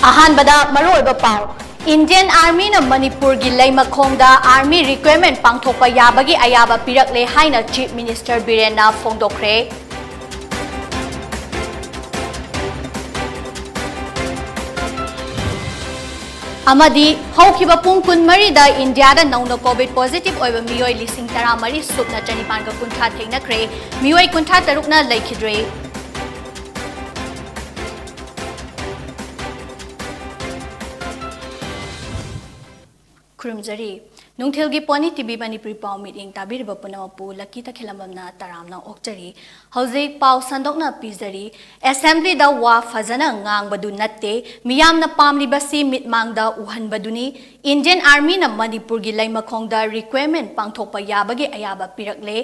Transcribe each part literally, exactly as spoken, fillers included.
ꯑꯍꯥꯟꯕꯗ ꯃꯔꯨꯑꯣꯏꯕ ꯄꯥꯎ꯫ Indian Armyꯅ ꯃꯅꯤꯄꯨꯔꯒꯤ ꯂꯩꯃꯈꯣꯡꯗ Army requirement ꯄꯥꯡꯊꯣꯛꯄ ꯌꯥꯕꯒꯤ ꯑꯌꯥꯕ ꯄꯤꯔꯛꯂꯦ ꯍꯥꯏꯅ Chief Minister ꯕꯤꯔꯦꯟꯅ ꯐꯣꯡꯗꯣꯛꯈ꯭ꯔꯦ꯫ ꯑꯃꯗꯤ ꯍꯧꯈꯤꯕ ꯄꯨꯡ ꯀꯨꯟꯃꯔꯤꯗ ꯏꯟꯗꯤꯌꯥꯗ ꯅꯧꯅ COVID positive ꯑꯣꯏꯕ ꯃꯤꯑꯣꯏ ꯂꯤꯁꯤꯡ ꯇꯔꯥꯃꯔꯤ ꯁꯨꯞꯅ ꯆꯅꯤꯄꯥꯟꯒ ꯀꯨꯟꯊ꯭ꯔꯥ ꯊꯦꯡꯅꯈ꯭ꯔꯦ꯫ ꯃꯤꯑꯣꯏ ꯀꯨꯟꯊ꯭ꯔꯥ ꯇꯔꯨꯛꯅ ꯂꯩꯈꯤꯗ꯭ꯔꯦ꯫ ꯈꯨꯔꯨꯝꯖꯔꯤ꯫ ꯅꯨꯡꯊꯤꯜꯒꯤ ꯄꯣꯅꯤ ꯇꯤꯚꯤ ꯃꯅꯤꯄꯨꯔꯤ ꯄꯥꯎ ꯃꯤꯠꯌꯦꯡ ꯇꯥꯕꯤꯔꯤꯕ ꯄꯨꯝꯅꯃꯛꯄꯨ ꯂꯛꯀꯤ ꯇꯈꯦꯂꯝꯕꯝꯅ ꯇꯔꯥꯝꯅ ꯑꯣꯛꯆꯔꯤ꯫ ꯍꯧꯖꯤꯛ ꯄꯥꯎ ꯁꯟꯗꯣꯛꯅ ꯄꯤꯖꯔꯤ꯫ ꯑꯦꯁꯦꯝꯕ꯭ꯂꯤꯗ ꯋꯥ ꯐꯖꯅ ꯉꯥꯡꯕꯗꯨ ꯅꯠꯇꯦ, ꯃꯤꯌꯥꯝꯅ ꯄꯥꯝꯂꯤꯕꯁꯤ ꯃꯤꯠꯃꯥꯡꯗ ꯎꯍꯟꯕꯗꯨꯅꯤ꯫ Indian Armyꯅ ꯃꯅꯤꯄꯨꯔꯒꯤ ꯂꯩꯃꯈꯣꯡꯗ requirement ꯄꯥꯡꯊꯣꯛꯄ ꯌꯥꯕꯒꯤ ꯑꯌꯥꯕ ꯄꯤꯔꯛꯂꯦ꯫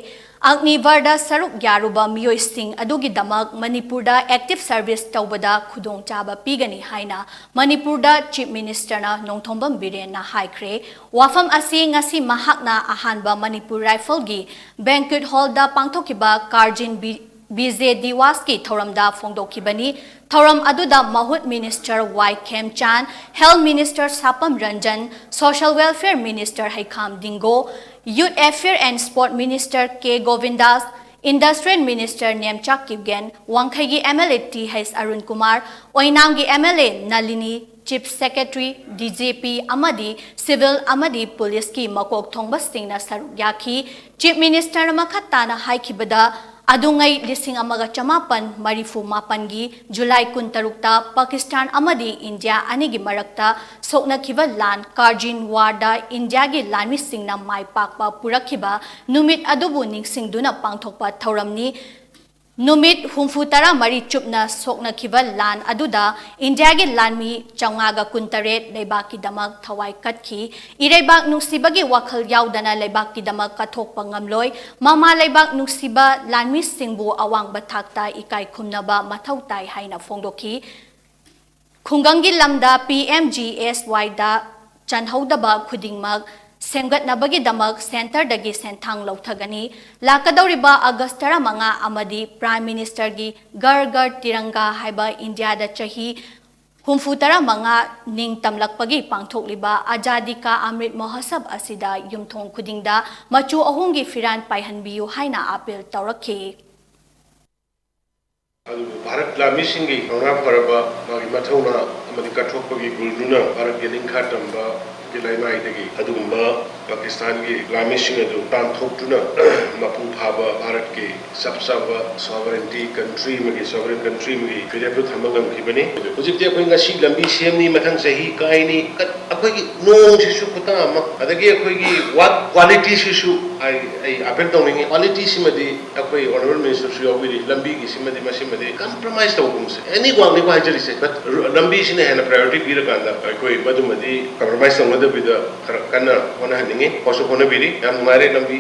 ꯑꯒꯅꯤꯚꯔꯗ ꯁꯔꯨꯛ ꯌꯥꯔꯨꯕ ꯃꯤꯑꯣꯏꯁꯤꯡ ꯑꯗꯨꯒꯤꯗꯃꯛ ꯃꯅꯤꯄꯨꯔꯗ active service ꯇꯧꯕꯗ ꯈꯨꯗꯣꯡꯆꯥꯕ ꯄꯤꯒꯅꯤ ꯍꯥꯏꯅ ꯃꯅꯤꯄꯨꯔꯗ Chief Ministerꯅ ꯅꯣꯡꯊꯣꯝꯕꯝ ꯕꯤꯔꯦꯟꯅ ꯍꯥꯏꯈ꯭ꯔꯦ꯫ ꯋꯥꯐꯝ ꯑꯁꯤ ꯉꯁꯤ ꯃꯍꯥꯛꯅ ꯑꯍꯥꯟꯕ ꯃꯅꯤꯄꯨꯔ Rifleꯒꯤ banquet hallꯗ ꯄꯥꯡꯊꯣꯛꯈꯤꯕ Kargil Bi-, Vijay Diwasꯀꯤ ꯊꯧꯔꯝꯗ ꯐꯣꯡꯗꯣꯛꯈꯤꯕꯅꯤ꯫ ꯊꯧꯔꯝ ꯑꯗꯨꯗ ꯃꯍꯨꯠ Minister Y Khemchand, Health Minister Sapam Ranjan, Social Welfare Minister Heikham Dingo, Youth Affair and Sport Minister K Gobindas, Industrial Minister Nemcha Kipgen, ꯋꯥꯡꯈꯩꯒꯤ MLA ꯇꯤ ꯍꯩꯆ ꯑꯔꯨꯟ ꯀꯨꯃꯥꯔ, ꯑꯣꯏꯅꯥꯝꯒꯤ MLA Nalini, Chief Secretary, DGP ꯑꯃꯗꯤ civil ꯑꯃꯗꯤ policeꯀꯤ ꯃꯀꯣꯛ ꯊꯣꯡꯕꯁꯤꯡꯅ ꯁꯔꯨꯛ ꯌꯥꯈꯤ꯫ Chief Ministerꯅ ꯃꯈꯥ ꯇꯥꯅ ꯍꯥꯏꯈꯤꯕꯗ, ꯑꯗꯨꯉꯩ ꯂꯤꯁꯤꯡ ꯑꯃꯒ ꯆꯃꯥꯄꯟ ꯃꯔꯤꯐꯨ ꯃꯥꯄꯟꯒꯤ July ꯀꯨꯟꯇꯔꯨꯛꯇ ꯄꯥꯀꯤꯁꯇꯥꯟ ꯑꯃꯗꯤ ꯏꯟꯗꯤꯌꯥ ꯑꯅꯤꯒꯤ ꯃꯔꯛꯇ ꯁꯣꯛꯅꯈꯤꯕ ꯂꯥꯟ Kargil Warꯗ ꯏꯟꯗꯤꯌꯥꯒꯤ ꯂꯥꯟꯃꯤꯁꯤꯡꯅ ꯃꯥꯏ ꯄꯥꯛꯄ ꯄꯨꯔꯛꯈꯤꯕ ꯅꯨꯃꯤꯠ ꯑꯗꯨꯕꯨ ꯅꯤꯡꯁꯤꯡꯗꯨꯅ ꯄꯥꯡꯊꯣꯛꯄ ꯊꯧꯔꯝꯅꯤ꯫ ꯅꯨꯃꯤꯠ ꯍꯨꯝꯐꯨ ꯇꯔꯥꯃꯔꯤ ꯆꯨꯞꯅ ꯁꯣꯛꯅꯈꯤꯕ ꯂꯥꯟ ꯑꯗꯨꯗ ꯏꯟꯗꯤꯌꯥꯒꯤ ꯂꯥꯟꯃꯤ ꯆꯥꯝꯃꯉꯥꯒ ꯀꯨꯟꯇꯔꯦꯠ ꯂꯩꯕꯥꯛꯀꯤꯗꯃꯛ ꯊꯋꯥꯏ ꯀꯠꯈꯤ꯫ ꯏꯔꯩꯕꯥꯛ ꯅꯨꯡꯁꯤꯕꯒꯤ ꯋꯥꯈꯜ ꯌꯥꯎꯗꯅ ꯂꯩꯕꯥꯛꯀꯤꯗꯃꯛ ꯀꯠꯊꯣꯛꯄ ꯉꯝꯂꯣꯏ꯫ ꯃꯃꯥ ꯂꯩꯕꯥꯛ ꯅꯨꯡꯁꯤꯕ ꯂꯥꯟꯃꯤꯁꯤꯡꯕꯨ ꯑꯋꯥꯡꯕ ꯊꯥꯛꯇ ꯏꯀꯥꯏ ꯈꯨꯝꯅꯕ ꯃꯊꯧ ꯇꯥꯏ ꯍꯥꯏꯅ ꯐꯣꯡꯗꯣꯛꯈꯤ꯫ ꯈꯨꯡꯒꯪꯒꯤ ꯂꯝꯗ PMGSYꯗ ꯆꯟꯍꯧꯗꯕ ꯈꯨꯗꯤꯡꯃꯛ ꯁꯦꯝꯒꯠꯅꯕꯒꯤꯗꯃꯛ centreꯗꯒꯤ ꯁꯦꯟꯊꯥꯡ ꯂꯧꯊꯒꯅꯤ꯫ ꯂꯥꯛꯀꯗꯧꯔꯤꯕ August ꯇꯔꯥꯃꯉꯥ ꯑꯃꯗꯤ Prime Ministerꯒꯤ ꯘꯔ ꯘꯔ ꯇꯤꯔꯪꯒꯥ ꯍꯥꯏꯕ ꯏꯟꯗꯤꯌꯥꯗ ꯆꯍꯤ ꯍꯨꯝꯐꯨ ꯇꯔꯥ ꯃꯉꯥ ꯅꯤꯡꯇꯝꯂꯛꯄꯒꯤ ꯄꯥꯡꯊꯣꯛꯂꯤꯕ ꯑꯖꯥꯗꯤ ꯀꯥ ꯑꯃ꯭ꯔꯤꯠ ꯃꯍꯣꯠꯁꯕ ꯑꯁꯤꯗ ꯌꯨꯝꯊꯣꯡ ꯈꯨꯗꯤꯡꯗ ꯃꯆꯨ ꯑꯍꯨꯝꯒꯤ ꯐꯤꯔꯥꯜ ꯄꯥꯏꯍꯟꯕꯤꯌꯨ ꯍꯥꯏꯅ ꯑꯥꯄꯤꯜ ꯇꯧꯔꯛꯈꯤ꯫ ꯑꯗꯨꯕꯨ ꯚꯥꯔꯠ ꯂꯥꯟꯃꯤꯁꯤꯡꯒꯤ ꯊꯧꯅꯥ ꯐꯔꯕ, ꯃꯥꯒꯤ ꯃꯊꯧꯅꯥ ꯑꯃꯗꯤ ꯀꯠꯊꯣꯛꯄꯒꯤ ꯒꯨꯟꯗꯨꯅ ꯚꯥꯔꯠꯀꯤ ꯅꯤꯡꯈꯥ ꯇꯝꯕꯒꯤ ꯂꯩꯃꯥꯏꯗꯒꯤ ꯑꯗꯨꯒꯨꯝꯕ ꯄꯥꯀꯤꯁꯇꯥꯟꯒꯤ ꯂꯥꯟꯃꯤꯁꯤꯡ ꯑꯗꯨ ꯇꯥꯟꯊꯣꯛꯇꯨꯅ ꯃꯄꯨꯡ ꯐꯥꯕ ꯚꯥꯔꯠꯀꯤ ꯆꯞ ꯆꯥꯕ sovereignty country ꯑꯃꯒꯤ, sovereign country ꯑꯃꯒꯤ ꯐꯤꯔꯦꯞꯇꯨ ꯊꯝꯕ ꯉꯝꯈꯤꯕꯅꯤ꯫ ꯍꯧꯖꯤꯛꯇꯤ ꯑꯩꯈꯣꯏ ꯉꯁꯤ ꯂꯝꯕꯤ ꯁꯦꯝꯅꯤ, ꯃꯊꯪ ꯆꯍꯤ ꯀꯥꯏꯅꯤ, ꯀꯠ-, ꯑꯩꯈꯣꯏꯒꯤ ꯅꯣꯡꯁꯤꯁꯨ ꯈꯨꯇꯥ ꯑꯃ, ꯑꯗꯒꯤ ꯑꯩꯈꯣꯏꯒꯤ ꯋꯥ-, quality ꯁꯤꯁꯨ ꯑꯩ, ꯑꯩ appeal ꯇꯧꯅꯤꯡꯉꯤ꯫ Quality ꯁꯤꯃꯗꯤ ꯑꯩꯈꯣꯏ honourable minister ꯁꯨ ꯌꯥꯎꯕꯤꯔꯤ, ꯂꯝꯕꯤꯒꯤꯁꯤꯃꯗꯤ, ꯃꯁꯤꯃꯗꯤ compromise ꯇꯧꯒꯨꯝꯁꯦ꯫ Any ꯋꯥꯡꯅꯤꯀꯣ ꯍꯥꯏꯖꯔꯤꯁꯦ, but ꯂꯝꯕꯤꯁꯤꯅ ꯍꯦꯟꯅ priority ꯄꯤꯔꯀꯥꯟꯗ ꯑꯩꯈꯣꯏ ꯃꯗꯨꯃꯗꯤ compromise ꯇꯧꯅꯗꯕꯤꯗ ꯈꯔ ꯀꯟꯅ ꯍꯣꯠꯅꯍꯟꯅꯤꯡꯉꯤ꯫ ꯍꯣꯠꯁꯨ ꯍꯣꯠꯅꯕꯤꯔꯤ꯫ ꯌꯥꯝ ꯅꯨꯡꯉꯥꯏꯔꯦ ꯂꯝꯕꯤ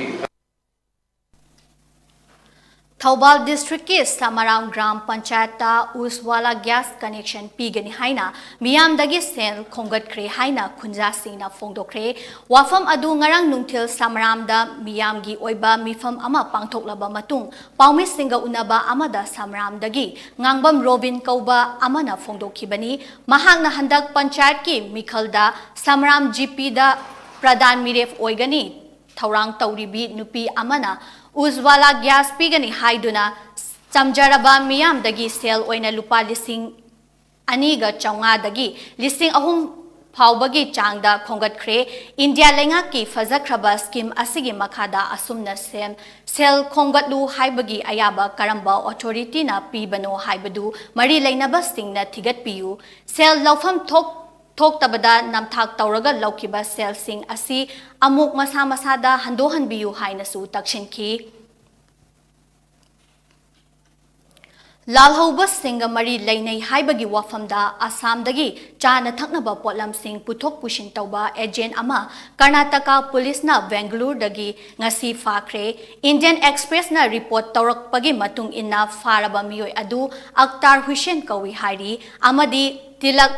ꯊꯧꯕꯥꯜ district ꯀꯤ ꯁꯃꯔꯥꯝ ꯒ꯭ꯔꯥꯝ ꯄꯟꯆꯥꯌꯠꯇ ꯎꯖꯋꯥꯂꯥ gas connection ꯄꯤꯒꯅꯤ ꯍꯥꯏꯅ ꯃꯤꯌꯥꯝꯗꯒꯤ ꯁꯦꯜ ꯈꯣꯝꯒꯠꯈ꯭ꯔꯦ ꯍꯥꯏꯅ ꯈꯨꯟꯖꯥꯁꯤꯡꯅ ꯐꯣꯡꯗꯣꯛꯈ꯭ꯔꯦ꯫ ꯋꯥꯐꯝ ꯑꯗꯨ ꯉꯔꯥꯡ ꯅꯨꯡꯊꯤꯜ ꯁꯃꯔꯥꯝꯗ ꯃꯤꯌꯥꯝꯒꯤ ꯑꯣꯏꯕ ꯃꯤꯐꯝ ꯑꯃ ꯄꯥꯡꯊꯣꯛꯂꯕ ꯃꯇꯨꯡ ꯄꯥꯎꯃꯤꯁꯤꯡꯒ ꯎꯅꯕ ꯑꯃꯗ ꯁꯃꯔꯥꯝꯗꯒꯤ ꯉꯥꯡꯕꯝ ꯔꯣꯕꯤꯟ ꯀꯧꯕ ꯑꯃꯅ ꯐꯣꯡꯗꯣꯛꯈꯤꯕꯅꯤ꯫ ꯃꯍꯥꯛꯅ ꯍꯟꯗꯛ ꯄꯟꯆꯥꯌꯠꯀꯤ ꯃꯤꯈꯜꯗ ꯁꯃꯔꯥꯝ G P ꯗ ꯄ꯭ꯔꯙꯥꯟ ꯃꯤꯔꯦꯞ ꯑꯣꯏꯒꯅꯤ꯫ ꯊꯧꯔꯥꯡ ꯇꯧꯔꯤꯕꯤ ꯅꯨꯄꯤ ꯑꯃꯅ ꯎꯖꯋꯥꯂꯥ gas ꯄꯤꯒꯅꯤ ꯍꯥꯏꯗꯨꯅ ꯆꯝꯖꯔꯕ ꯃꯤꯌꯥꯝꯗꯒꯤ ꯁꯦꯜ ꯑꯣꯏꯅ ꯂꯨꯄꯥ ꯂꯤꯁꯤꯡ ꯑꯅꯤꯒ ꯆꯥꯝꯃꯉꯥꯗꯒꯤ ꯂꯤꯁꯤꯡ ꯑꯍꯨꯝ ꯐꯥꯎꯕꯒꯤ ꯆꯥꯡꯗ ꯈꯣꯝꯒꯠꯈ꯭ꯔꯦ꯫ ꯏꯟꯗꯤꯌꯥ ꯂꯩꯉꯥꯛꯀꯤ ꯐꯖꯈ꯭ꯔꯕ scheme ꯑꯁꯤꯒꯤ ꯃꯈꯥꯗ ꯑꯁꯨꯝꯅ ꯁꯦꯝ-, ꯁꯦꯜ ꯈꯣꯝꯒꯠꯂꯨ ꯍꯥꯏꯕꯒꯤ ꯑꯌꯥꯕ ꯀꯔꯝꯕ authority ꯅ ꯄꯤꯕꯅꯣ ꯍꯥꯏꯕꯗꯨ ꯃꯔꯤ ꯂꯩꯅꯕꯁꯤꯡꯅ ꯊꯤꯒꯠꯄꯤꯌꯨ꯫ ꯁꯦꯜ ꯂꯧꯐꯝ ꯊꯣꯛ-, ꯊꯣꯛꯇꯕꯗ ꯅꯝꯊꯥꯛ ꯇꯧꯔꯒ ꯂꯧꯈꯤꯕ ꯁꯦꯜꯁꯤꯡ ꯑꯁꯤ ꯑꯃꯨꯛ ꯃꯁꯥ ꯃꯁꯥꯗ ꯍꯟꯗꯣꯛꯍꯟꯕꯤꯌꯨ ꯍꯥꯏꯅꯁꯨ ꯇꯛꯁꯤꯟꯈꯤ꯫ ꯂꯥꯜꯍꯧꯕꯁꯤꯡꯒ ꯃꯔꯤ ꯂꯩꯅꯩ ꯍꯥꯏꯕꯒꯤ ꯋꯥꯐꯝꯗ ꯑꯁꯥꯝꯗꯒꯤ ꯆꯥꯅ ꯊꯛꯅꯕ ꯄꯣꯠꯂꯝꯁꯤꯡ ꯄꯨꯊꯣꯛ ꯄꯨꯁꯤꯟ ꯇꯧꯕ agent ꯑꯃ ꯀꯔꯅꯥꯇꯀꯥ ꯄꯨꯂꯤꯁꯅ ꯕꯦꯡꯒꯂꯨꯔꯨꯗꯒꯤ ꯉꯁꯤ ꯐꯥꯈ꯭ꯔꯦ꯫ Indian Express ꯅ report ꯇꯧꯔꯛꯄꯒꯤ ꯃꯇꯨꯡ ꯏꯟꯅ, ꯐꯥꯔꯕ ꯃꯤꯑꯣꯏ ꯑꯗꯨ ꯑꯛꯇꯥꯔ ꯍꯨꯁꯦꯟ ꯀꯧꯏ ꯍꯥꯏꯔꯤ ꯑꯃꯗꯤ ꯇꯤꯂꯛ,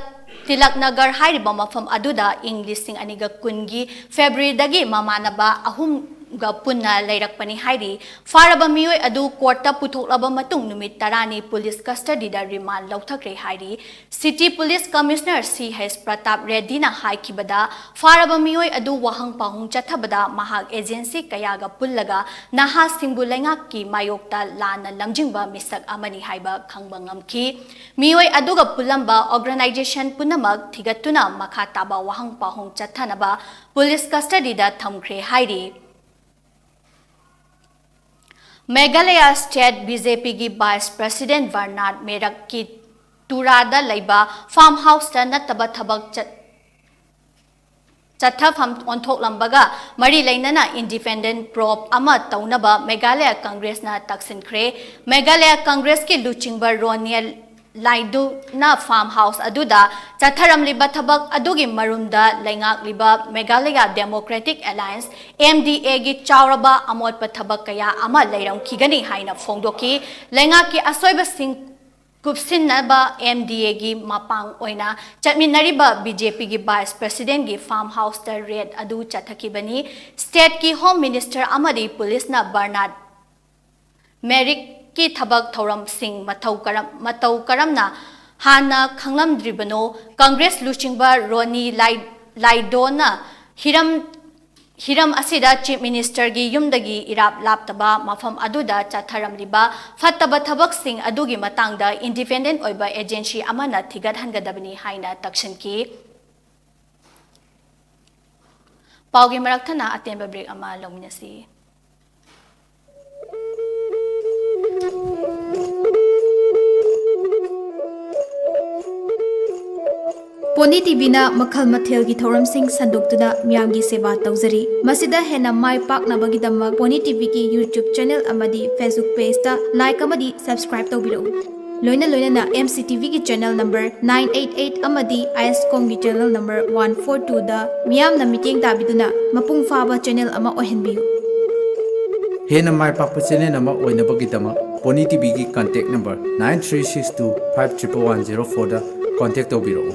ꯇꯤꯂꯛ ꯅꯒꯔ ꯍꯥꯏꯔꯤꯕ ꯃꯐꯝ ꯑꯗꯨꯗ ꯏꯪ ꯂꯤꯁꯤꯡ ꯑꯅꯤꯒ ꯀꯨꯟꯒꯤ February ꯗꯒꯤ ꯃꯃꯥꯟꯅꯕ ꯑꯍꯨꯝ ꯒ ꯄꯨꯟꯅ ꯂꯩꯔꯛꯄꯅꯤ ꯍꯥꯏꯔꯤ꯫ ꯐꯥꯔꯕ ꯃꯤꯑꯣꯏ ꯑꯗꯨ ꯀꯣꯔꯠꯇ ꯄꯨꯊꯣꯛꯂꯕ ꯃꯇꯨꯡ ꯅꯨꯃꯤꯠ ꯇꯔꯥꯅꯤ ꯄꯨꯂꯤꯁ ꯀꯁꯇꯗꯤꯗ ꯔꯤꯃꯥꯟ ꯂꯧꯊꯈ꯭ꯔꯦ ꯍꯥꯏꯔꯤ꯫ City police commissioner C H Pratap ꯔꯦꯗꯗꯤꯅ ꯍꯥꯏꯈꯤꯕꯗ, ꯐꯥꯔꯕ ꯃꯤꯑꯣꯏ ꯑꯗꯨ ꯋꯥꯍꯪ ꯄꯥꯎꯍꯪ ꯆꯠꯊꯕꯗ ꯃꯍꯥꯛ ꯑꯦꯖꯦꯟꯁꯤ ꯀꯌꯥꯒ ꯄꯨꯜꯂꯒ ꯅꯍꯥꯁꯤꯡꯕꯨ ꯂꯩꯉꯥꯛꯀꯤ ꯃꯥꯌꯣꯛꯇ ꯂꯥꯟꯅ ꯂꯝꯖꯤꯡꯕ ꯃꯤꯁꯛ ꯑꯃꯅꯤ ꯍꯥꯏꯕ ꯈꯪꯕ ꯉꯝꯈꯤ꯫ ꯃꯤꯑꯣꯏ ꯑꯗꯨꯒ ꯄꯨꯜꯂꯝꯕ ꯑꯣꯔꯒꯅꯥꯏꯖꯦꯁꯟ ꯄꯨꯝꯅꯃꯛ ꯊꯤꯒꯠꯇꯨꯅ ꯃꯈꯥ ꯇꯥꯕ ꯋꯥꯍꯪ ꯄꯥꯎꯍꯪ ꯆꯠꯊꯅꯕ ꯄꯨꯂꯤꯁ ꯀꯁꯇꯗꯤꯗ ꯊꯝꯈ꯭ꯔꯦ ꯍꯥꯏꯔꯤ꯫ ꯃꯦꯘꯥꯂꯌꯥ ꯁ꯭ꯇꯦꯠ ꯕꯤ ꯖꯦ ꯄꯤꯒꯤ ꯚꯥꯏꯁ ꯄ꯭ꯔꯁꯤꯗꯦꯟꯠ ꯕꯔꯅꯥꯔꯗ ꯃꯦꯔꯛꯀꯤ ꯇꯨꯔꯥꯗ ꯂꯩꯕ ꯐꯥꯔꯝ ꯍꯥꯎꯁꯇ ꯅꯠꯇꯕ ꯊꯕꯛ ꯆꯠ-, ꯆꯠꯊꯐꯝ ꯑꯣꯟꯊꯣꯛꯂꯝꯕꯒ ꯃꯔꯤ ꯂꯩꯅꯅ ꯏꯟꯗꯤꯄꯦꯟꯗꯦꯟꯠ ꯄ꯭ꯔꯣꯕ ꯑꯃ ꯇꯧꯅꯕ ꯃꯦꯘꯥꯂꯌꯥ ꯀꯪꯒ꯭ꯔꯦꯁꯅ ꯇꯛꯁꯤꯟꯈ꯭ꯔꯦ꯫ ꯃꯦꯘꯥꯂꯌꯥ ꯀꯪꯒ꯭ꯔꯦꯁꯀꯤ ꯂꯨꯆꯤꯡꯕ ꯔꯣꯅꯤꯌꯦꯜ ꯂꯥꯏꯗꯨꯅ ꯐꯥꯔꯝ ꯍꯥꯎꯁ ꯑꯗꯨꯗ ꯆꯠꯊꯔꯝꯂꯤꯕ ꯊꯕꯛ ꯑꯗꯨꯒꯤ ꯃꯔꯨꯝꯗ ꯂꯩꯉꯥꯛꯂꯤꯕ ꯃꯦꯘꯥꯂꯌꯥ ꯗꯦꯃꯣꯀ꯭ꯔꯦꯇꯤꯛ ꯑꯦꯂꯥꯌꯟꯁ, ꯑꯦꯝ ꯗꯤ ꯑꯦꯒꯤ ꯆꯥꯎꯔꯕ ꯑꯃꯣꯠꯄ ꯊꯕꯛ ꯀꯌꯥ ꯑꯃ ꯂꯩꯔꯝꯈꯤꯒꯅꯤ ꯍꯥꯏꯅ ꯐꯣꯡꯗꯣꯛꯈꯤ꯫ ꯂꯩꯉꯥꯛꯀꯤ ꯑꯁꯣꯏꯕꯁꯤꯡ ꯀꯨꯞꯁꯤꯟꯅꯕ ꯑꯦꯝ ꯗꯤ ꯑꯦꯒꯤ ꯃꯄꯥꯡ ꯑꯣꯏꯅ ꯆꯠꯃꯤꯟꯅꯔꯤꯕ ꯕꯤ ꯖꯦ ꯄꯤꯒꯤ ꯚꯥꯏꯁ ꯄ꯭ꯔꯁꯤꯗꯦꯟꯠꯀꯤ ꯐꯥꯔꯝ ꯍꯥꯎꯁꯇ ꯔꯦꯗ ꯑꯗꯨ ꯆꯠꯊꯈꯤꯕꯅꯤ꯫ ꯁ꯭ꯇꯦꯠꯀꯤ ꯍꯣꯝ ꯃꯤꯅꯤꯁꯇꯔ ꯑꯃꯗꯤ ꯄꯨꯂꯤꯁꯅ ꯕꯔꯅꯥꯔꯗ ꯃꯦꯔꯤꯛꯀꯤ ꯊꯕꯛ ꯊꯧꯔꯝꯁꯤꯡ ꯃꯊꯧ ꯀꯔꯝ-, ꯃꯇꯧ ꯀꯔꯝꯅ ꯍꯥꯟꯅ ꯈꯪꯂꯝꯗ꯭ꯔꯤꯕꯅꯣ? ꯀꯪꯒ꯭ꯔꯦꯁ ꯂꯨꯆꯤꯡꯕ ꯔꯣꯅꯤ ꯂꯥꯏ-, ꯂꯥꯏꯗꯣꯅ ꯍꯤꯔꯝ, ꯍꯤꯔꯝ ꯑꯁꯤꯗ ꯆꯤꯐ ꯃꯤꯅꯤꯁꯇꯔꯒꯤ ꯌꯨꯝꯗꯒꯤ ꯏꯔꯥꯞ ꯂꯥꯞꯇꯕ ꯃꯐꯝ ꯑꯗꯨꯗ ꯆꯠꯊꯔꯝꯂꯤꯕ ꯐꯠꯇꯕ ꯊꯕꯛꯁꯤꯡ ꯑꯗꯨꯒꯤ ꯃꯇꯥꯡꯗ ꯏꯟꯗꯤꯄꯦꯟꯗꯦꯟꯠ ꯑꯣꯏꯕ ꯑꯦꯖꯦꯟꯁꯤ ꯑꯃꯅ ꯊꯤꯒꯠꯍꯟꯒꯗꯕꯅꯤ ꯍꯥꯏꯅ ꯇꯛꯁꯤꯟꯈꯤ꯫ ꯄꯥꯎꯒꯤ ꯃꯔꯛ ꯊꯠꯅ ꯑꯇꯦꯟꯕ ꯕ꯭ꯔꯦꯛ ꯑꯃ ꯂꯧꯃꯤꯟꯅꯁꯤ꯫ ꯄꯣꯅꯤ ꯇꯤꯚꯤꯅ ꯃꯈꯜ ꯃꯊꯦꯜꯒꯤ ꯊꯧꯔꯝꯁꯤꯡ ꯁꯟꯗꯣꯛꯇꯨꯅ ꯃꯤꯌꯥꯝꯒꯤ ꯁꯦꯕꯥ ꯇꯧꯖꯔꯤ꯫ ꯃꯁꯤꯗ ꯍꯦꯟꯅ ꯃꯥꯏ ꯄꯥꯛꯅꯕꯒꯤꯗꯃꯛ ꯄꯣꯅꯤ ꯇꯤꯚꯤꯒꯤ YouTube ꯆꯦꯅꯦꯜ ꯑꯃꯗꯤ Facebook ꯄꯦꯖꯇ ꯂꯥꯏꯛ ꯑꯃꯗꯤ ꯁꯕꯁꯀ꯭ꯔꯥꯏꯕ ꯇꯧꯕꯤꯔꯛꯎ꯫ ꯂꯣꯏꯅ ꯂꯣꯏꯅꯅ ꯑꯦꯝ ꯁꯤ ꯇꯤꯚꯤꯒꯤ channel number nine eight eight ꯑꯃꯗꯤ ꯑꯥꯏ ꯑꯦꯁ ꯀꯣꯝꯒꯤ ꯆꯦꯅꯦꯜ ꯅꯝꯕꯔ ꯋꯥꯟ ꯐꯣꯔ ꯇꯨꯗ ꯃꯤꯌꯥꯝꯅ ꯃꯤꯠꯌꯦꯡ ꯇꯥꯕꯤꯗꯨꯅ ꯃꯄꯨꯡ ꯐꯥꯕ ꯆꯦꯅꯦꯜ ꯑꯃ ꯑꯣꯏꯍꯟꯕꯤꯌꯨ꯫ ꯍꯦꯟꯅ ꯃꯥꯏ ꯄꯥꯛꯄ ꯆꯦꯅꯦꯜ ꯑꯃ ꯑꯣꯏꯅꯕꯒꯤꯗꯃꯛ ꯄꯣꯅꯤ ꯇꯤꯚꯤꯒꯤ contact number nine three six two five triple one zero ꯐꯣꯔꯗ ꯀꯟꯇꯦꯛ ꯇꯧꯕꯤꯔꯛꯎ꯫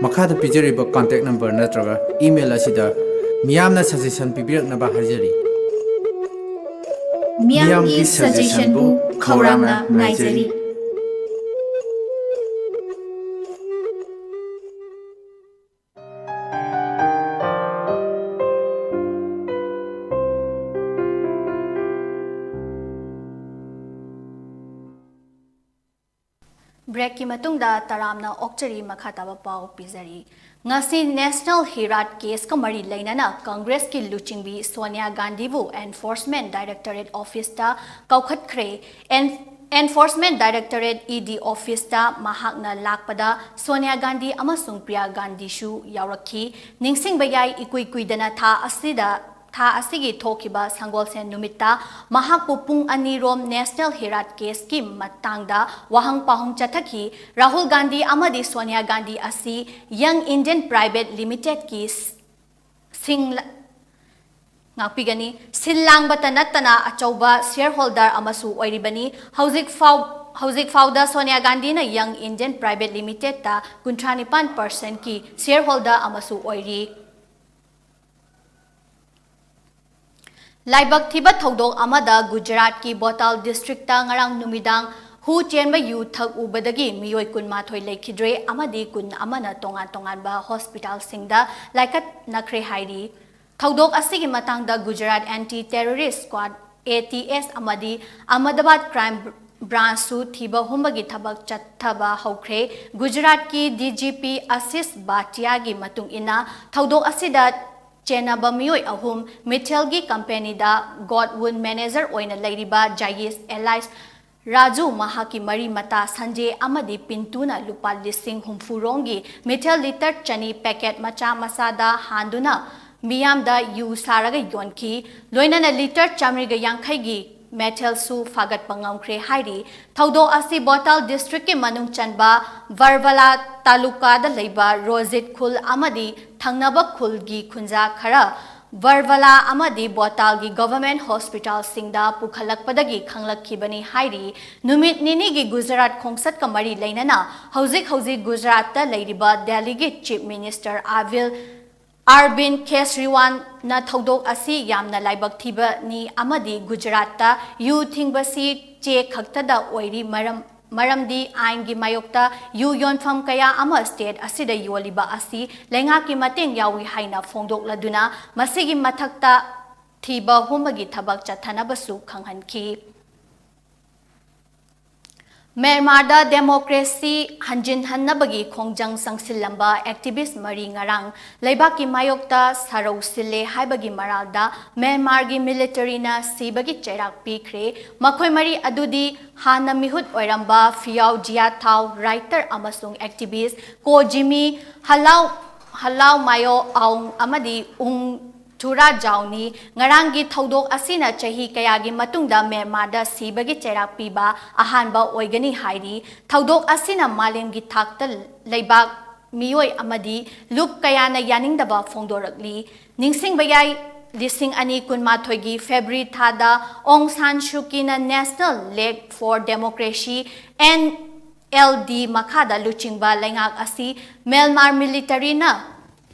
ꯃꯈꯥꯗ ꯄꯤꯖꯔꯤꯕ ꯀꯟꯇꯦꯛ ꯅꯝꯕꯔ ꯅꯠꯇ꯭ꯔꯒ ꯏꯃꯦꯜ ꯑꯁꯤꯗ ꯃꯤꯌꯥꯝꯅ suggestion ꯄꯤꯕꯤꯔꯛꯅꯕ ꯍꯥꯏꯖꯔꯤ꯫ ꯃꯤꯌꯥꯝꯒꯤ suggestionꯕꯨ ꯈꯧꯔꯥꯡꯅ ꯉꯥꯏꯖꯔꯤ꯫ Breakꯀꯤ ꯃꯇꯨꯡꯗ ꯇꯔꯥꯝꯅ ꯑꯣꯛꯆꯔꯤ꯫ ꯃꯈꯥ ꯇꯥꯕ ꯄꯥꯎ ꯄꯤꯖꯔꯤ꯫ ꯉꯁꯤ National Herat caseꯀ ꯃꯔꯤ ꯂꯩꯅꯅ Congressꯀꯤ ꯂꯨꯆꯤꯡꯕꯤ Sonia ꯒꯥꯟꯙꯤꯕꯨ Enforcement Directorate Officeꯇ ꯀꯧꯈꯠꯈ꯭ꯔꯦ꯫ Enforcement Directorate ED Officeꯇ ꯃꯍꯥꯛꯅ ꯂꯥꯛꯄꯗ ꯁꯣꯅꯤꯌꯥ ꯒꯥꯟꯙꯤ ꯑꯃꯁꯨꯡ ꯄ꯭ꯔꯤꯌꯥ ꯒꯥꯟꯙꯤꯁꯨ ꯌꯥꯎꯔꯛꯈꯤ꯫ ꯅꯤꯡꯁꯤꯡꯕ ꯌꯥꯏ, ꯏꯀꯨꯏ ꯀꯨꯏꯗꯅ ꯊꯥ ꯑꯁꯤꯗ ꯊꯥ ꯑꯁꯤꯒꯤ ꯊꯣꯛꯈꯤꯕ ꯁꯪꯒꯣꯜꯁꯦꯟ ꯅꯨꯃꯤꯠꯇ ꯃꯍꯥꯛꯄꯨ ꯄꯨꯡ ꯑꯅꯤ ꯔꯣꯝ National Herat caseꯀꯤ ꯃꯇꯥꯡꯗ ꯋꯥꯍꯪ ꯄꯥꯎꯍꯪ ꯆꯠꯊꯈꯤ꯫ ꯔꯥꯍꯨꯜ ꯒꯥꯟꯙꯤ ꯑꯃꯗꯤ ꯁꯣꯅꯤꯌꯥ ꯒꯥꯟꯙꯤ ꯑꯁꯤ Young Indian Private Limitedꯀꯤ ꯁꯤꯡ ꯉꯥꯛꯄꯤꯒꯅꯤ꯫ ꯁꯤꯜ ꯂꯥꯡꯕꯇ ꯅꯠꯇꯅ ꯑꯆꯧꯕ shareholder ꯑꯃꯁꯨ ꯑꯣꯏꯔꯤꯕꯅꯤ꯫ ꯍꯧꯖꯤꯛ ꯐꯥꯎ ꯍꯧꯖꯤꯛ ꯐꯥꯎꯗ ꯁꯣꯅꯤꯌꯥ ꯒꯥꯟꯙꯤꯅ Young Indian Private Limitedꯇ ꯀꯨꯟꯊ꯭ꯔꯥ ꯅꯤꯄꯥꯟ percentꯀꯤ shareholder ꯑꯃꯁꯨ ꯑꯣꯏꯔꯤ꯫ ꯂꯥꯏꯕꯛ ꯊꯤꯕ ꯊꯧꯗꯣꯛ ꯑꯃꯗ ꯒꯨꯖꯔꯥꯠꯀꯤ ꯕꯣꯇꯥꯜ districtꯇ ꯉꯔꯥꯡ ꯅꯨꯃꯤꯗꯥꯡ ꯍꯨ ꯆꯦꯟꯕ ꯌꯨ ꯊꯛꯎꯕꯗꯒꯤ ꯃꯤꯑꯣꯏ ꯀꯨꯟꯃꯥꯊꯣꯏ ꯂꯩꯈꯤꯗ꯭ꯔꯦ ꯑꯃꯗꯤ ꯀꯨꯟ ꯑꯃꯅ ꯇꯣꯉꯥꯟ ꯇꯣꯉꯥꯟꯕ hospitalꯁꯤꯡꯗ ꯂꯥꯏꯀꯠꯅꯈ꯭ꯔꯦ ꯍꯥꯏꯔꯤ꯫ ꯊꯧꯗꯣꯛ ꯑꯁꯤꯒꯤ ꯃꯇꯥꯡꯗ Gujarat Anti Terrorist Squad, ATS, ꯑꯃꯗꯤ ꯑꯍꯃꯗꯥꯕꯥꯗ Crime Branchꯁꯨ ꯊꯤꯕ ꯍꯨꯝꯕꯒꯤ ꯊꯕꯛ ꯆꯠꯊꯕ ꯍꯧꯈ꯭ꯔꯦ꯫ ꯒꯨꯖꯔꯥꯠꯀꯤ DGP ꯑꯁꯤꯁ ꯚꯥꯇꯤꯌꯥꯒꯤ ꯃꯇꯨꯡ ꯏꯟꯅ, ꯊꯧꯗꯣꯛ ꯑꯁꯤꯗ ꯆꯦꯟꯅꯕ ꯃꯤꯑꯣꯏ ꯑꯍꯨꯝ, ꯃꯤꯊꯦꯜꯒꯤ companyꯗ Godwood manager ꯑꯣꯏꯅ ꯂꯩꯔꯤꯕ ꯖꯥꯌꯤꯁ alias ꯔꯥꯖꯨ, ꯃꯍꯥꯛꯀꯤ ꯃꯔꯤ ꯃꯇꯥ ꯁꯟꯖꯦ ꯑꯃꯗꯤ ꯄꯤꯟꯇꯨꯅ ꯂꯨꯄꯥ ꯂꯤꯁꯤꯡ ꯍꯨꯝꯐꯨ ꯔꯣꯝꯒꯤ ꯃꯤꯊꯦꯜ litre ꯆꯅꯤ packet ꯃꯆꯥ ꯃꯆꯥꯗ ꯍꯥꯟꯗꯨꯅ ꯃꯤꯌꯥꯝꯗ ꯌꯨ ꯁꯥꯔꯒ ꯌꯣꯟꯈꯤ꯫ ꯂꯣꯏꯅꯅ litre ꯆꯥꯃꯔꯤꯒ ꯌꯥꯡꯈꯩꯒꯤ ꯃꯤꯊꯦꯜꯁꯨ ꯐꯥꯒꯠꯄ ꯉꯝꯈ꯭ꯔꯦ ꯍꯥꯏꯔꯤ꯫ ꯊꯧꯗꯣꯛ ꯑꯁꯤ ꯕꯣꯇꯥꯜ districtꯀꯤ ꯃꯅꯨꯡ ꯆꯟꯕ ꯕꯔꯕꯂꯥ ꯇꯥꯂꯨꯀꯥꯗ ꯂꯩꯕ ꯔꯣꯖꯤꯠ ꯈꯨꯜ ꯑꯃꯗꯤ ꯊꯪꯅꯕ ꯈꯨꯜꯒꯤ ꯈꯨꯟꯖꯥ ꯈꯔ ꯕꯔꯕꯂꯥ ꯑꯃꯗꯤ ꯕꯣꯇꯥꯜꯒꯤ government hospitalꯁꯤꯡꯗ ꯄꯨꯈꯠꯂꯛꯄꯗꯒꯤ ꯈꯪꯂꯛꯈꯤꯕꯅꯤ ꯍꯥꯏꯔꯤ꯫ ꯅꯨꯃꯤꯠ ꯅꯤꯅꯤꯒꯤ ꯒꯨꯖꯔꯥꯠ ꯈꯣꯡꯆꯠꯀ ꯃꯔꯤ ꯂꯩꯅꯅ ꯍꯧꯖꯤꯛ ꯍꯧꯖꯤꯛ ꯒꯨꯖꯔꯥꯠꯇ ꯂꯩꯔꯤꯕ ꯗꯦꯜꯂꯤꯒꯤ Chief Minister ꯑꯥꯔꯕꯤꯟꯗ ꯑꯔꯕꯤꯟ ꯀꯦꯖꯔꯤꯋꯥꯜꯅ ꯊꯧꯗꯣꯛ ꯑꯁꯤ ꯌꯥꯝꯅ ꯂꯥꯏꯕꯛ ꯊꯤꯕꯅꯤ ꯑꯃꯗꯤ ꯒꯨꯖꯔꯥꯠꯇ ꯌꯨ ꯊꯤꯡꯕꯁꯤ ꯆꯦ ꯈꯛꯇꯗ ꯑꯣꯏꯔꯤ, ꯃꯔꯝ, ꯃꯔꯝꯗꯤ ꯑꯥꯏꯟꯒꯤ ꯃꯥꯌꯣꯛꯇ ꯌꯨ ꯌꯣꯟꯐꯝ ꯀꯌꯥ ꯑꯃ state ꯑꯁꯤꯗ ꯌꯣꯜꯂꯤꯕ ꯑꯁꯤ ꯂꯩꯉꯥꯛꯀꯤ ꯃꯇꯦꯡ ꯌꯥꯎꯏ ꯍꯥꯏꯅ ꯐꯣꯡꯗꯣꯛꯂꯗꯨꯅ ꯃꯁꯤꯒꯤ ꯃꯊꯛꯇ ꯊꯤꯕ ꯍꯨꯝꯕꯒꯤ ꯊꯕꯛ ꯆꯠꯊꯅꯕꯁꯨ ꯈꯪꯍꯟꯈꯤ꯫ ꯃ꯭ꯌꯥꯟꯃꯥꯔꯗ democracy ꯍꯟꯖꯤꯟꯍꯟꯅꯕꯒꯤ ꯈꯣꯡꯖꯪ ꯆꯪꯁꯤꯜꯂꯝꯕ activist ꯃꯔꯤ ꯉꯔꯥꯡ ꯂꯩꯕꯥꯛꯀꯤ ꯃꯥꯌꯣꯛꯇ ꯁꯔꯧ ꯁꯤꯜꯂꯦ ꯍꯥꯏꯕꯒꯤ ꯃꯔꯥꯜꯗ ꯃ꯭ꯌꯥꯟꯃꯥꯔꯒꯤ militaryꯅ ꯁꯤꯕꯒꯤ ꯆꯩꯔꯥꯛ ꯄꯤꯈ꯭ꯔꯦ꯫ ꯃꯈꯣꯏ ꯃꯔꯤ ꯑꯗꯨꯗꯤ ꯍꯥꯟꯅ ꯃꯤꯍꯨꯠ ꯑꯣꯏꯔꯝꯕ ꯐꯤꯌꯥꯎ ꯖꯤꯌꯥ ꯊꯥꯎ, writer ꯑꯃꯁꯨꯡ activist ꯀꯣ ꯖꯤꯃꯤ ꯍꯂꯥꯎ, ꯍꯂꯥꯎ ꯃꯥꯌꯣ ꯑꯥꯎꯡ ꯑꯃꯗꯤ ꯎꯡ ꯊꯨꯔꯥ ꯖꯥꯎꯅꯤ꯫ ꯉꯔꯥꯡꯒꯤ ꯊꯧꯗꯣꯛ ꯑꯁꯤꯅ ꯆꯍꯤ ꯀꯌꯥꯒꯤ ꯃꯇꯨꯡꯗ ꯃ꯭ꯌꯥꯟꯃꯥꯔꯗ ꯁꯤꯕꯒꯤ ꯆꯩꯔꯥꯛ ꯄꯤꯕ ꯑꯍꯥꯟꯕ ꯑꯣꯏꯒꯅꯤ ꯍꯥꯏꯔꯤ꯫ ꯊꯧꯗꯣꯛ ꯑꯁꯤꯅ ꯃꯥꯂꯦꯝꯒꯤ ꯊꯥꯛꯇ ꯂꯩꯕꯥꯛ ꯃꯤꯑꯣꯏ ꯑꯃꯗꯤ ꯂꯨꯞ ꯀꯌꯥꯅ ꯌꯥꯅꯤꯡꯗꯕ ꯐꯣꯡꯗꯣꯔꯛꯂꯤ꯫ ꯅꯤꯡꯁꯤꯡꯕ ꯌꯥꯏ, ꯂꯤꯁꯤꯡ ꯑꯅꯤ ꯀꯨꯟꯃꯥꯊꯣꯏꯒꯤ February ꯊꯥꯗ ꯑꯣꯡ ꯁꯥꯟ ꯁꯨꯀꯤꯅ National League for Democracy, NLD, ꯃꯈꯥꯗ ꯂꯨꯆꯤꯡꯕ ꯂꯩꯉꯥꯛ ꯑꯁꯤ ꯃ꯭ꯌꯥꯟꯃꯥꯔ militaryꯅ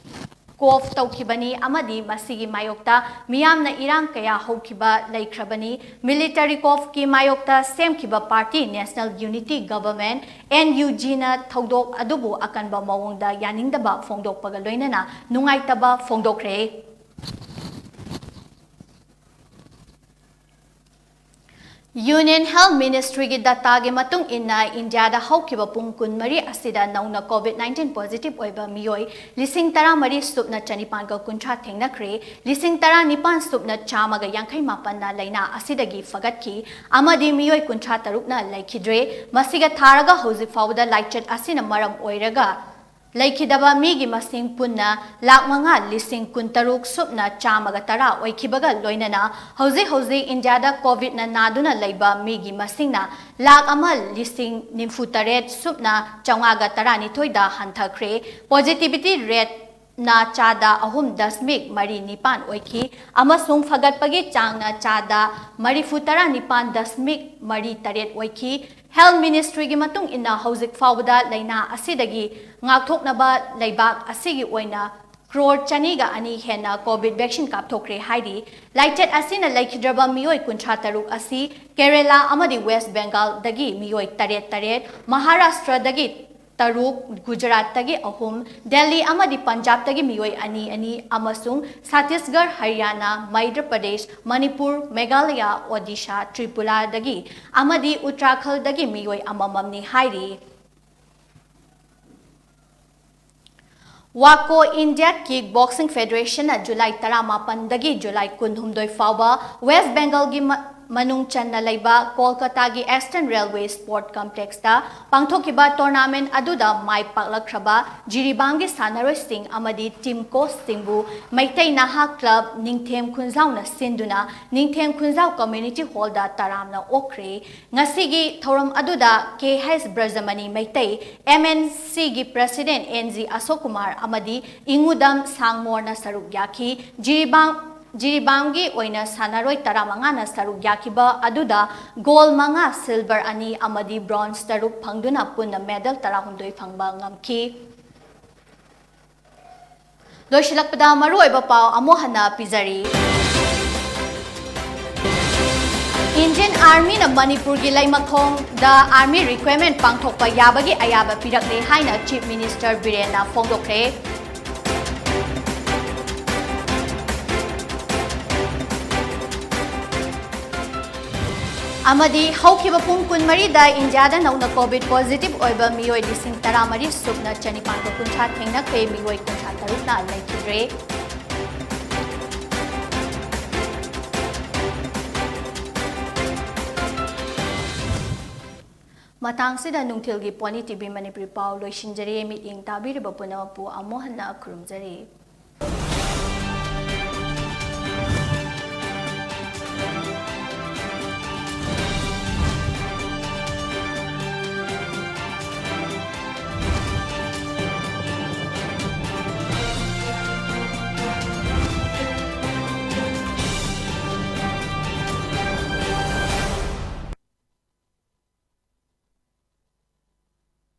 coup ꯇꯧꯈꯤꯕꯅꯤ ꯑꯃꯗꯤ ꯃꯁꯤꯒꯤ ꯃꯥꯌꯣꯛꯇ ꯃꯤꯌꯥꯝꯅ ꯏꯔꯥꯡ ꯀꯌꯥ ꯍꯧꯈꯤꯕ ꯂꯩꯈ꯭ꯔꯕꯅꯤ꯫ Military coupꯀꯤ ꯃꯥꯌꯣꯛꯇ ꯁꯦꯝꯈꯤꯕ party National Unity Government, NUGꯅ ꯊꯧꯗꯣꯛ ꯑꯗꯨꯕꯨ ꯑꯀꯟꯕ ꯃꯑꯣꯡꯗ ꯌꯥꯅꯤꯡꯗꯕ ꯐꯣꯡꯗꯣꯛꯄꯒ ꯂꯣꯏꯅꯅ ꯅꯨꯡꯉꯥꯏꯇꯕ ꯐꯣꯡꯗꯣꯛꯈ꯭ꯔꯦ꯫ Union Health Ministryꯒꯤ dataꯒꯤ ꯃꯇꯨꯡ ꯏꯟꯅ ꯏꯟꯗꯤꯌꯥꯗ ꯍꯧꯈꯤꯕ ꯄꯨꯡ ꯀꯨꯟꯃꯔꯤ ꯑꯁꯤꯗ ꯅꯧꯅ COVID nineteen positive ꯑꯣꯏꯕ ꯃꯤꯑꯣꯏ ꯂꯤꯁꯤꯡ ꯇꯔꯥꯃꯔꯤ ꯁꯨꯞꯅ ꯆꯅꯤꯄꯥꯟꯒ ꯀꯨꯟꯊ꯭ꯔꯥ ꯊꯦꯡꯅꯈ꯭ꯔꯦ꯫ ꯂꯤꯁꯤꯡ ꯇꯔꯥꯅꯤꯄꯥꯟ ꯁꯨꯞꯅ ꯆꯥꯝꯃꯒ ꯌꯥꯡꯈꯩ ꯃꯥꯄꯟꯅ ꯂꯥꯏꯅꯥ ꯑꯁꯤꯗꯒꯤ ꯐꯒꯠꯈꯤ ꯑꯃꯗꯤ ꯃꯤꯑꯣꯏ ꯀꯨꯟꯊ꯭ꯔꯥ ꯇꯔꯨꯛꯅ ꯂꯩꯈꯤꯗ꯭ꯔꯦ꯫ ꯃꯁꯤꯒ ꯊꯥꯔꯒ ꯍꯧꯖꯤꯛ ꯐꯥꯎꯕꯗ ꯂꯥꯏꯆꯠ ꯑꯁꯤꯅ ꯃꯔꯝ ꯑꯣꯏꯔꯒ ꯂꯩꯈꯤꯗꯕ ꯃꯤꯒꯤ ꯃꯁꯤꯡ ꯄꯨꯟꯅ ꯂꯥꯈ ꯃꯉꯥ ꯂꯤꯁꯤꯡ ꯀꯨꯟꯇꯔꯨꯛ ꯁꯨꯞꯅ ꯆꯥꯝꯃꯒ ꯇꯔꯥ ꯑꯣꯏꯈꯤꯕꯒ ꯂꯣꯏꯅꯅ ꯍꯧꯖꯤꯛ ꯍꯧꯖꯤꯛ ꯏꯟꯗꯤꯌꯥꯗ COVIDꯅ ꯅꯥꯗꯨꯅ ꯂꯩꯕ ꯃꯤꯒꯤ ꯃꯁꯤꯡꯅ ꯂꯥꯈ ꯑꯃ ꯂꯤꯁꯤꯡ ꯅꯤꯐꯨ ꯇꯔꯦꯠ ꯁꯨꯞꯅ ꯆꯥꯝꯃꯉꯥꯒ ꯇꯔꯥꯅꯤꯊꯣꯏꯗ ꯍꯟꯊꯈ꯭ꯔꯦ꯫ Positivity rateꯅ ꯆꯥꯗ ꯑꯍꯨꯝ ꯗꯁꯃꯤꯛ ꯃꯔꯤ ꯅꯤꯄꯥꯟ ꯑꯣꯏꯈꯤ ꯑꯃꯁꯨꯡ ꯐꯒꯠꯄꯒꯤ ꯆꯥꯡꯅ ꯆꯥꯗ ꯃꯔꯤꯐꯨ ꯇꯔꯥ ꯅꯤꯄꯥꯟ ꯗꯁꯃꯤꯛ ꯃꯔꯤ ꯇꯔꯦꯠ ꯑꯣꯏꯈꯤ꯫ Health Ministryꯒꯤ ꯃꯇꯨꯡ ꯏꯟꯅ ꯍꯧꯖꯤꯛ ꯐꯥꯎꯕꯗ ꯂꯥꯏꯅꯥ ꯑꯁꯤꯗꯒꯤ ꯉꯥꯛꯊꯣꯛꯅꯕ ꯂꯩꯕꯥꯛ ꯑꯁꯤꯒꯤ ꯑꯣꯏꯅ ꯀ꯭ꯔꯣꯔ ꯆꯅꯤꯒ ꯑꯅꯤ ꯍꯦꯟꯅ ꯀꯣꯚꯤꯗ ꯚꯦꯛꯁꯤꯟ ꯀꯥꯞꯊꯣꯛꯈ꯭ꯔꯦ ꯍꯥꯏꯔꯤ꯫ ꯂꯥꯏꯆꯠ ꯑꯁꯤꯅ ꯂꯩꯈꯤꯗ꯭ꯔꯕ ꯃꯤꯑꯣꯏ ꯀꯨꯟꯊ꯭ꯔꯥ ꯇꯔꯨꯛ ꯑꯁꯤ ꯀꯦꯔꯦꯂꯥ ꯑꯃꯗꯤ ꯋꯦꯁ꯭ꯠ ꯕꯦꯡꯒꯥꯜꯗꯒꯤ ꯃꯤꯑꯣꯏ ꯇꯔꯦꯠ ꯇꯔꯦꯠ, ꯃꯍꯥꯔꯥꯁ꯭ꯇ꯭ꯔꯗꯒꯤ ꯇꯔꯨꯛ, ꯒꯨꯖꯔꯥꯠꯇꯒꯤ ꯑꯍꯨꯝ, ꯗꯦꯜꯂꯤ ꯑꯃꯗꯤ ꯄꯟꯖꯥꯕꯇꯒꯤ ꯃꯤꯑꯣꯏ ꯑꯅꯤ ꯑꯅꯤ ꯑꯃꯁꯨꯡ ꯁꯠꯇꯤꯁꯒꯔ, ꯍꯔꯤꯌꯥꯅꯥ, ꯃꯩꯙ꯭ꯌ ꯄ꯭ꯔꯗꯦꯁ, ꯃꯅꯤꯄꯨꯔ, ꯃꯦꯘꯥꯂꯌꯥ, ꯑꯣꯗꯤꯁꯥ, ꯇ꯭ꯔꯤꯄꯨꯔꯥꯗꯒꯤ ꯑꯃꯗꯤ ꯎꯠꯇꯔꯥꯈꯜꯗꯒꯤ ꯃꯤꯑꯣꯏ ꯑꯃꯃꯝꯅꯤ ꯍꯥꯏꯔꯤ꯫ ꯋꯥꯀꯣ ꯏꯟꯗꯤꯌꯥ ꯀꯤꯛ ꯕꯣꯛꯁꯤꯡ ꯐꯦꯗꯔꯦꯁꯟꯅ ꯖꯨꯂꯥꯏ ꯇꯔꯥꯃꯥꯄꯟꯗꯒꯤ ꯖꯨꯂꯥꯏ ꯀꯨꯟꯍꯨꯝꯗꯣꯏ ꯐꯥꯎꯕ ꯋꯦꯁ꯭ꯠ ꯕꯦꯡꯒꯜꯒꯤ ꯃ-, ꯃꯅꯨꯡ ꯆꯟꯅ ꯂꯩꯕ ꯀꯣꯜꯀꯇꯥꯒꯤ ꯏꯁ꯭ꯇꯔꯟ ꯔꯦꯜꯋꯦ ꯁ꯭ꯄꯣꯔꯠ ꯀꯝꯄ꯭ꯂꯦꯛꯁꯇ ꯄꯥꯡꯊꯣꯛꯈꯤꯕ ꯇꯣꯔꯅꯥꯃꯦꯟꯠ ꯑꯗꯨꯗ ꯃꯥꯏ ꯄꯥꯛꯂꯛꯈ꯭ꯔꯕ ꯖꯤꯔꯤꯕꯥꯝꯒꯤ ꯁꯥꯟꯅꯔꯣꯏꯁꯤꯡ ꯑꯃꯗꯤ ꯇꯤꯝ ꯀꯣꯆꯁꯤꯡꯕꯨ ꯃꯩꯇꯩ ꯅꯍꯥ ꯀ꯭ꯂꯕ ꯅꯤꯡꯊꯦꯝ ꯈꯨꯟꯖꯥꯎꯅ ꯁꯤꯟꯗꯨꯅ ꯅꯤꯡꯊꯦꯝ ꯈꯨꯟꯖꯥꯎ ꯀꯝꯃ꯭ꯌꯨꯅꯤꯇꯤ ꯍꯣꯜꯗ ꯇꯔꯥꯝꯅ ꯑꯣꯛꯈ꯭ꯔꯦ꯫ ꯉꯁꯤꯒꯤ ꯊꯧꯔꯝ ꯑꯗꯨꯗ ꯀꯦ ꯍꯩꯆ ꯕ꯭ꯔꯖꯃꯅꯤ ꯃꯩꯇꯩ, ꯑꯦꯝ ꯑꯦꯟ ꯁꯤꯒꯤ ꯄ꯭ꯔꯦꯁꯤꯗꯦꯟꯠ ꯑꯦꯟ ꯖꯤ ꯑꯁꯣꯛ ꯀꯨꯃꯥꯔ ꯑꯃꯗꯤ ꯏꯉꯨꯗꯝ ꯁꯥꯡꯃꯣꯔꯅ ꯁꯔꯨꯛ ꯌꯥꯈꯤ꯫ ꯖꯤꯔꯤꯕꯥꯝ, ꯖꯤꯔꯤꯕꯥꯝꯒꯤ ꯑꯣꯏꯅ ꯁꯥꯟꯅꯔꯣꯏ ꯇꯔꯥꯃꯉꯥꯅ ꯁꯔꯨꯛ ꯌꯥꯈꯤꯕ ꯑꯗꯨꯗ ꯒꯣꯜ ꯃꯉꯥ, ꯁꯤꯜꯚꯔ ꯑꯅꯤ ꯑꯃꯗꯤ ꯕ꯭ꯔꯣꯟꯖ ꯇꯔꯨꯛ ꯐꯪꯗꯨꯅ ꯄꯨꯟꯅ ꯃꯦꯗꯜ ꯇꯔꯥꯍꯨꯝꯗꯣꯏ ꯐꯪꯕ ꯉꯝꯈꯤ꯫ ꯂꯣꯏꯁꯤꯜꯂꯛꯄꯗ ꯃꯔꯨꯑꯣꯏꯕ ꯄꯥꯎ ꯑꯃꯨꯛ ꯍꯟꯅ ꯄꯤꯖꯔꯤ꯫ ꯏꯟꯗꯤꯌꯟ ꯑꯥꯔꯃꯤꯅ ꯃꯅꯤꯄꯨꯔꯒꯤ ꯂꯩꯃꯈꯣꯡꯗ ꯑꯥꯔꯃꯤ ꯔꯤꯀ꯭ꯔꯨꯏꯠꯃꯦꯟꯠ ꯄꯥꯡꯊꯣꯛꯄ ꯌꯥꯕꯒꯤ ꯑꯌꯥꯕ ꯄꯤꯔꯛꯂꯦ ꯍꯥꯏꯅ ꯆꯤꯐ ꯃꯤꯅꯤꯁꯇꯔ ꯕꯤꯔꯦꯟꯅ ꯐꯣꯡꯗꯣꯛꯈ꯭ꯔꯦ꯫ ꯑꯃꯗꯤ ꯍꯧꯈꯤꯕ ꯄꯨꯡ ꯀꯨꯟꯃꯔꯤꯗ ꯏꯟꯗꯤꯌꯥꯗ ꯅꯧꯅ ꯀꯣꯚꯤꯗ ꯄꯣꯖꯤꯇꯤꯚ ꯑꯣꯏꯕ ꯃꯤꯑꯣꯏ ꯂꯤꯁꯤꯡ ꯇꯔꯥꯃꯔꯤ ꯁꯨꯞꯅ ꯆꯅꯤꯄꯥꯟꯒ ꯀꯨꯟꯊ꯭ꯔꯥ ꯊꯦꯡꯅꯈ꯭ꯔꯦ, ꯃꯤꯑꯣꯏ ꯀꯨꯟꯊ꯭ꯔꯥ ꯇꯔꯨꯛꯅ ꯂꯩꯈꯤꯗ꯭ꯔꯦ꯫ ꯃꯇꯥꯡꯁꯤꯗ ꯅꯨꯡꯊꯤꯜꯒꯤ ꯄꯣꯅꯤ ꯇꯤꯚꯤ ꯃꯅꯤꯄꯨꯔꯤ ꯄꯥꯎ ꯂꯣꯏꯁꯤꯟꯖꯔꯦ꯫ ꯃꯤꯠꯌꯦꯡ ꯇꯥꯕꯤꯔꯤꯕ ꯄꯨꯝꯅꯃꯛꯄꯨ ꯑꯃꯨꯛ ꯍꯟꯅ ꯈꯨꯔꯨꯝꯖꯔꯤ꯫